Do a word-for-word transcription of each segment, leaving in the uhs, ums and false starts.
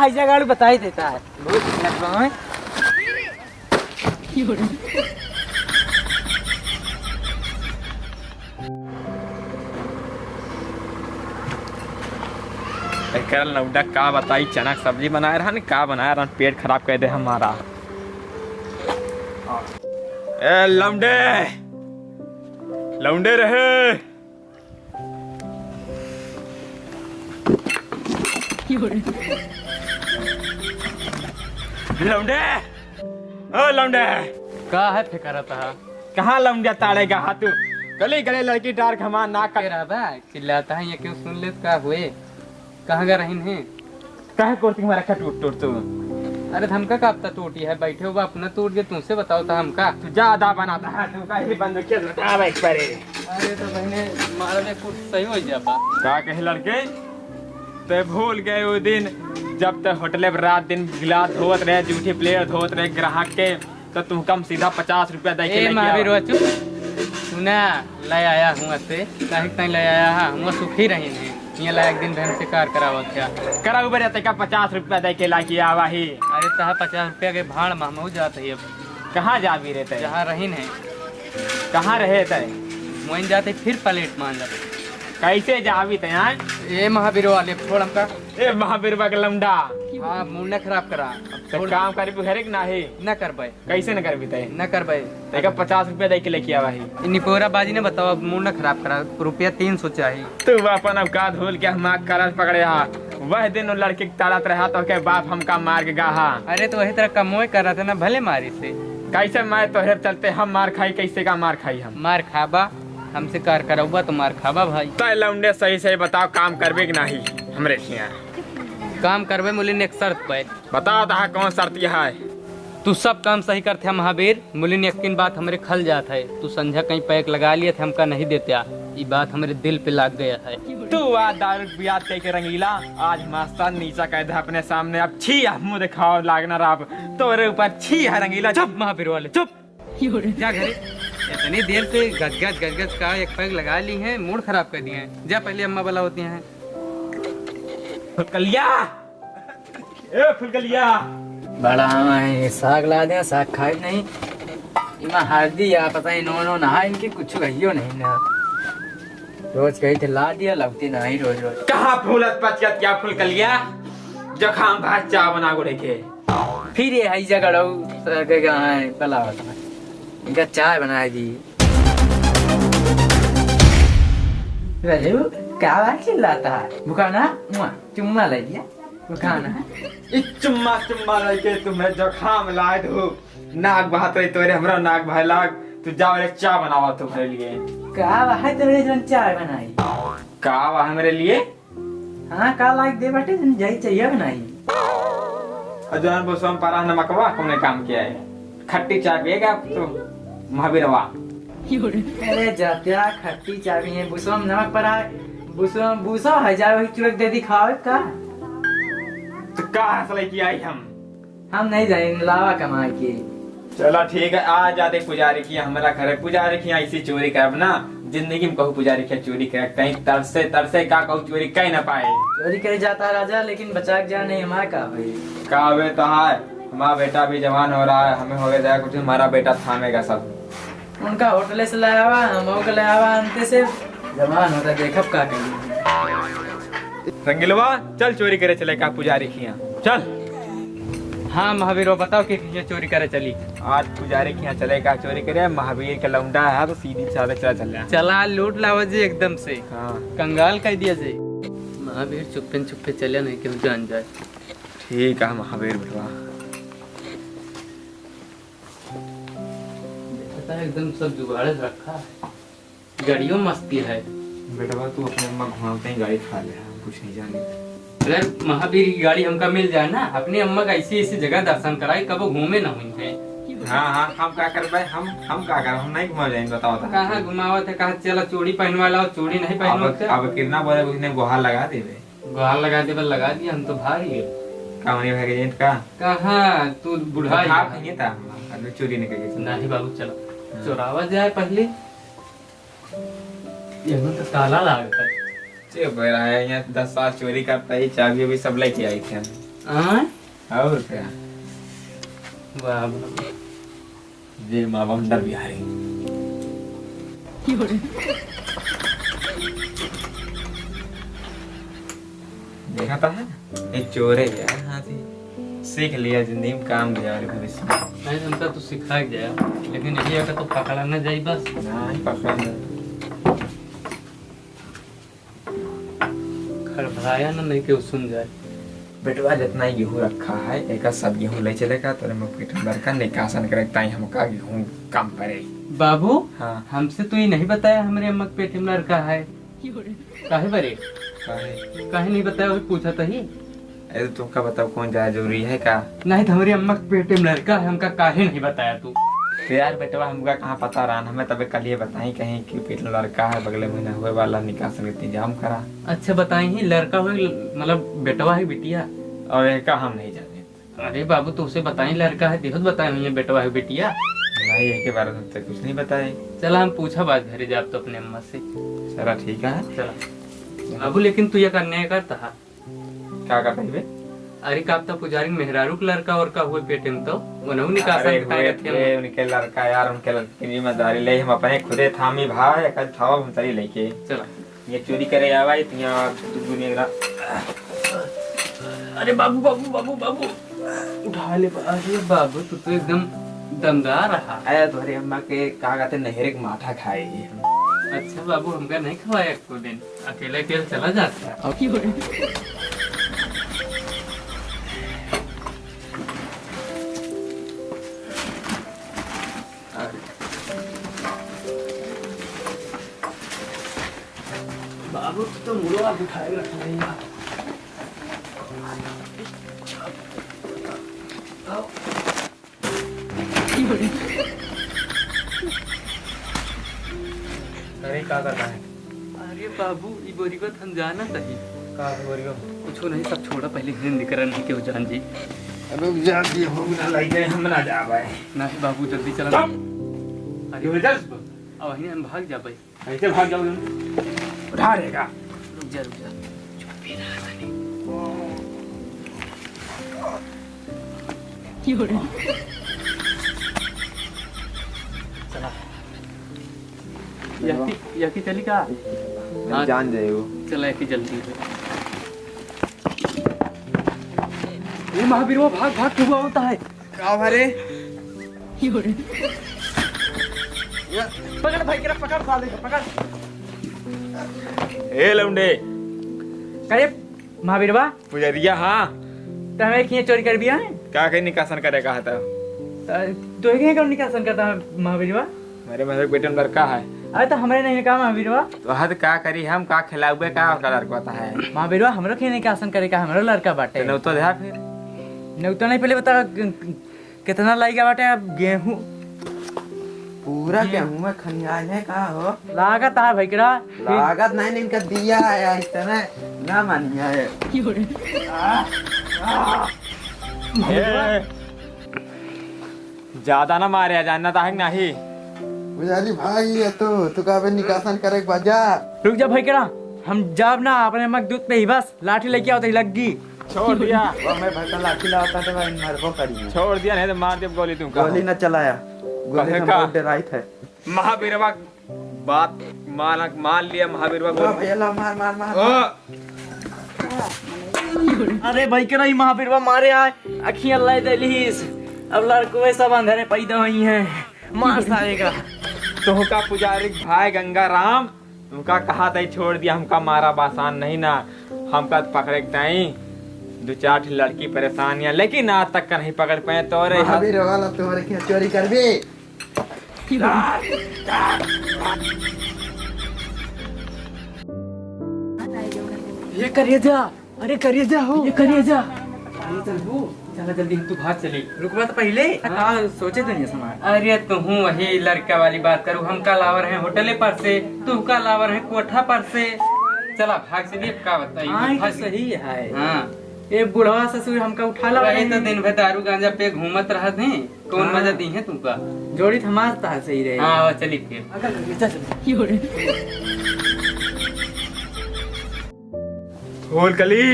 ऐसा गाड़ी बताई देता है। बहुत मेहनत बा, हैं? एकर लौंडा का बताई, चना के सब्जी बनाए रहन, का बनाए रहन, पेट खराब कर दे हमारा। ए लौंडे, लौंडे रहे। लौंडे, ओ लौंडे। का है फेंका रहता है? कहाँ लौंडे ताड़ेगा हाथ तू? गली गली लड़की डार घमा ना कर। तेरा बा चिल्लाता है, ये क्यों सुन ले का हुए? कहाँ गा रहीन है? काहे कोरती हमारा का टूट टूट तू? अरे तो हमका का पता टूटी है, बैठे हुआ अपना टूट गए, तुमसे बताओ था हमका। तू ज्यादा बनाता है, तू कहीं बंद किया लुटावे एक बारे। अरे तो बहने मारा दे कुछ सही हो जा बा। का कहे लड़के? ते भूल गए वो दिन जब ते होटले पर रात दिन गिलास धोवत रहे, जूठी प्लेट धोवत रहे ग्राहक के, तो तुमका हम सीधा पचास रुपया दे के ए लेके महावीर आवा। बच्चू, सुना, ले आया हूँ अते, काहे के ताई ले आया है, हम सुखी रही नहीं, ये लायक दिन भर से कार करावत क्या? करा उबर तेका पचास रुपया दे के लाके आवा ही। अरे तहा पचास रुपया के भाड़ में हम जात ही अब। कहाँ जाबी रे तै? जहाँ रही नहीं। कहाँ रहे तै? मोइन जाते फिर प्लेट मान जाते। कैसे जाबी तै आय? ए महावीर वाले, छोड़ हमका। ए महावीर बा के लौंडा। हाँ, मूड न खराब करा। तो छोड़। काम करबी घरे के नाही? न करबे। कैसे न करबी तै? न करबे। तेका पचास रुपया दे के लेके आवा ही। ई निपोरा बाजी ने बताओ, अब मूड न खराब करा, रुपया तीन सौ चाही। तू अपन औकात भूल के हमार करज पकड़े हा। वह दिन उ लड़की के ताड़त रहा तो के बाप हमका मार के गा हा। अरे तो वही तरह कमोए कर रहा था ना, भले मारी से। कैसे मैं तोहरे चलते हम मार खाई, कैसे का मार खाई हम? मार खाबा, हमसे कार करौबा तो मार खाबा भाई। तै लौंडे सही सही बताओ, काम करबे कि नाही हमरे हियाँ? काम करबे, मुलिन एक शर्त पे। बताओ तहा कौन शर्त है? तू सब काम सही करते है महावीर, मुलिन यकीन बात हमरे खल जात है। तू संझा कहीं पैक लगा लिए थे, हमका नहीं देत्या। ई बात हमरे दिल पे लाग गया है। तू आ दारू पियात कह के रंगीला, आज मास्टर नीचा कह दे अपने सामने। अब छी आ मुँह दिखाओ लागना राब, तोरे ऊपर छी है रंगीला। चुप महावीर वाले, चुप। जा घरे। इतनी देर से गजगज गजगज का एक पैक लगा ली है, मूड खराब कर दिए हैं। जा पहले अम्मा बुलावती हैं। कलिया, ए फुलकलिया। बड़ा है, साग ला दे, साग खाए नहीं। इमा हल्दी या पता नहीं नोन वोन है इनके, कुछ कहियो नहीं ना। रोज कही थे ला दिया, लगती नहीं रोज रोज। कहाँ फूलत पचकत क्या फुलकलिया? जखाम भात चाह बना गोड़े के। फिर ये है झगड़ऊ, सके कहाँ है, पलावत में। इनका चाय बना दी। रजू, का बात चिल्लाता है? भुखाना, मुआ, चुम्मा ले लिया। भुखाना है। ई चुम्मा, चुम्मा लेके तुम्हें जुकाम लाए दो। नाक बहत रही तोरे, हमरा नाक बहे लाग। तू जा रे, चाय बनावा तू मेरे लिए। का बात है तोरे जन चाय बनाई? का बात है मेरे लिए? हाँ, का लाग दे बेटे, जन जाई चाहिए बनाई। और जौन बुसवा में परा नमकवा, कौने काम के आए? खट्टी चाय पिएगा आप तो, महावीरवा। अरे जात्या, खट्टी चाबी है, बुसवा में नमक परा है, बुसवा, बुसवा है, जा वही चुरक दे दी, खाओ का? तो का हंस लेके आई हम? हम नहीं जाए, लावा कमा के। चलो ठीक है, आ जाते पुजारी की, हमारा घर है, पुजारी की ऐसी चोरी करब ना, जिंदगी में कहूँ पुजारी की चोरी कर, कहीं तरसे, तरसे का कहूँ चोरी कहीं ना पाए। चोरी करे जाता है राजा, लेकिन बचा के जा नहीं, हमारा का भाई? का बे तो है, हमारा बेटा भी जवान हो रहा है, हमें हो गया कुछ, हमारा बेटा थामेगा सब। उनका होटल से लाया हुआ, हम के लाया हुआ अंते से। जवान होता, देखब का कही। रंगीलवा, चल चोरी करे चले का पुजारी खिया, चल। हाँ महावीर, वो बताओ कि खिया चोरी करे चली। आज पुजारी खिया चले का चोरी करे, महावीर के लौंडा है तो सीधी साधे चला चल रहा। चला लूट लावा जी एकदम से। हाँ। कंगाल कर दिया जी। महावीर चुप्पे चुप्पे चले, नहीं केहू जान जाए। ठीक है महावीर बेटवा। देखता है एकदम सब जुगाड़े से रखा है। गाड़ियों मस्ती है। बेटवा तू अपने अम्मा घुमावते ही गाड़ी खा ले, हम कुछ नहीं जाने। अगर महावीर की गाड़ी हमका मिल जाए ना, अपनी अम्मा का ऐसी ऐसी जगह दर्शन कराई, कबो घूमे ना हुई है। हाँ हाँ, हम का करबे, हम हम का करब, हम नहीं घुमा जाएंगे, बताओ तो। कहाँ घुमावत है, कहाँ चला चूड़ी पहनवा लाओ, चूड़ी नहीं पहनवा अब, अब कितना बोले, उसने गुहार लगा देवे। गुहार लगा देवे, लगा दिया, हम तो भारी है। का होने भागे जाए का? कहाँ तू बुढ़ा तो ही भाग है। नहीं था, अभी चोरी नहीं करिए। नहीं बाबू, चलो। हाँ। चोरावा जाए पहले। यहाँ तो ताला लागत है। चुप रहा है, यहाँ दस साल चोरी करता ही, चाबी अभी सब लेके आई थे। हाँ? और क्या? वाह, वाह। जय माँ बंडर बिहारी। देखा था, ये चोर है यार, हाँ जी। सीख लिया, जिंदगी में काम दिया मेरे भविष्य में। नहीं, हमका तो सिखा गया, लेकिन यही अगर तो पकड़ा न जाई बस। नहीं, पकड़ा न। खड़बड़ाया ना, नहीं केहू सुन जाए। बेटवा, जितना गेहूं रखा है, एका सब गेहूं ले चले का, तोरे अम्मा के पेट में लड़का निकासन करे, ताई हमका गेहूं कम पड़े। बाबू, हाँ। हमसे तो ये नहीं बताया, हमरे अम्मा के पेट में लड़का है। काहे बरे? काहे? काहे नहीं बताया, वही पूछा तही। अरे, तुमका बताओ, कौन ज्यादा जरूरी है का? नहीं, तो हमरे अम्मा के पेट में लड़का है, हमका काहे नहीं बताया तू? तो यार, बेटवा, हमका कहाँ पता रहा, हमें तबे कल ये बताई कहीं कि पेट में लड़का है, बगले महीना हुए वाला, निकासन के इंतजाम करा। अच्छा, बताई ही, लड़का हुए, मतलब, बेटवा है, बिटिया? और ये का हम नहीं जाने। अरे बाबू, तो उसे बताई, लड़का है, देहत बताए हुई है, बेटवा है, बिटिया? नहीं, ये के बारे में तो कुछ नहीं बताए। चला, हम पूछा बात घरे जाब तो अपने अम्मा से। चला, ठीक है। चला। बाबू, लेकिन तू ये करने का था। का का कहिबे? अरे, का पता पुजारी मेहरारू के लड़का और का हुए पेटे में तो, उन्हों निकासन अरे, के हुए काहे रखे थे, हम? उनके लड़का यार, उनके लड़के की जिम्मेदारी ले, हम अपने खुदे थामी भाई, कल थावा भंसारी लेके। चला। ये चोरी करे आवा, ये यहाँ दुनिया का। अरे बाबू, बाबू, बाबू, बाबू, उठा ले बा-, अरे बाबू, तू तो एकदम दमदार रहा। अरे, तुम्हारी अम्मा के का कहते, नहरे के माठा खाए ही हम। अच्छा बाबू, हमका नहीं खवाया एको दिन। अकेले अकेले चला जाता। अब की हो रही? बाबू, तू तो मुड़वा उठाए रख रही है। अरे, का करता है? अरे बाबू, ई बोरिया त हम जानत हई। का है बोरिया? कुछो नहीं, सब छोड़ा, पहले हिंद निकरन ही केहू जान जी। रुक जा, ये हो ना लइके हम ना जाबे। नहीं बाबू, जल्दी चला। चुप! अरे, क्यों इधर? अब वहीं हम भाग जाबे। कैसे भाग जाओगे? उठा रहेगा। रुक जा, रुक जा। चुप ही रहा तनी। चला। यकी, यकी चली का? हाँ। जान जाए वो। चला, यकी जल्दी से। ए महावीर, वो भाग, भाग, तू होता है। का भरे? पकड़ भाई, केरा पकड़, साले का पकड़। ए लौंडे। का रे महावीरवा? पुजरिया, हाँ। त हमें किए चोरी कर दिया है? का कहीं निकासन करे का था? त तोहे के कौन निकासन करता है महावीरवा? मेरे, मेरे बेटे में लड़का है। अरे त हमरे नहीं है का महावीरवा? तो हद का करी हम, का खिलाउबे का ओकर लड़का है? महावीरवा, हमरो के निकासन करे का, हमरो लड़का बाटे। तो नौतो ध्या फिर। नौतो नहीं, पहले बता, क-, क-, कितना लाइगा बाटे अब गेहूं? पूरा गेहूं में खनियाए है का हो? लागत है भइकरा। लागत नहीं, इनका दिया है, इस तरह ना मानिया है। ए, ज्यादा ना मारे, जानना तो है कि नहीं? पुजारी भाई, ये तो, तू का बे निकासन करे के बजा। रुक जा भइकरा, हम जाब ना, अपने मक दूध पे ही बस, लाठी लेके आओ तो ही लग गई। छोड़ दिया। वो मैं भइकरा लाठी लावता तो भाई मरबो करी। छोड़ दिया, नहीं तो मार देब गोली तुमका। गोली ना चलाया, गोली कहे से का? बहुत डराइत है। महावीरवा बात मान, मान लिया महावीरवा ला बोल। भैया, ला, मार, मार, मार, ओ। मार। अरे भाई, के रही महावीरवा मारे आए, अखियां लाई देलीस। अब लड़कों सब अंधेरे पैदा हुई हैं, मार सारे का। तोहका पुजारी भाई गंगा राम, तुमका कहा तई छोड़ दिया, हमका मारा बासान नहीं ना, हमका तो पकड़े के ताई दो चार ठे लड़की परेशानियां, लेकिन आज तक का नहीं पकड़ पाए। तो रे महावीरवा ला तुम्हारे क्या चोरी कर भी। ये करेजा, अरे करेजा हो, ये करेजा। अरे चलबू, चला जल्दी, हम तू भाग चली। रुकवा तो पहले। हाँ। का सोचे दुनिया समाज। अरे तुहूँ वही लड़का वाली बात करू, हम का लावर हैं होटले पर से, तू का लावर है कोठा पर से। चला भाग चली, अब का बताई, हाँ, ये भाग तो चली। सही है। हाँ। ये बुढ़वा ससुर हमका उठा ला वही रहे तो हैं। दिन भर दारू गांजा पे घूमत रहत हैं। कौन हाँ। मजा दी है तुमका? जोड़ी तो हमार तार सही रहे। हाँ, वो चली फिर। अगर ले जा चल। फूलकली,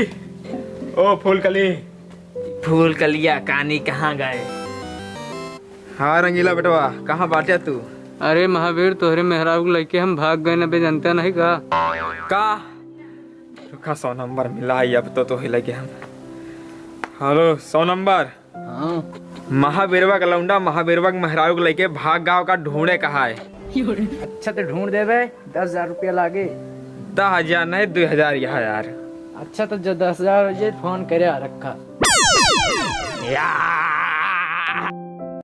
ओ फूलकली, फूल कलिया कानी कहाँ गए? हाँ रंगीला बेटवा, कहाँ बाटे तू? अरे महावीर, तोहरे मेहरारू के लइके हम भाग गए, अबे जानते नहीं का? का? रुका, सौ नंबर मिला ही, अब तो तोहे लइके हम। हेलो, सौ नंबर। हाँ। महावीरवा का लौंडा महावीरवा के मेहरारू के लइके भाग गाँव का ढूंढे कहा है। अच्छा तो ढूंढ देबे, दस हजार रुपया लागे। दस हजार नहीं, दो हजार यहाँ यार। अच्छा तो जो दस हजार हो जाए, फोन करे आ रखा। या।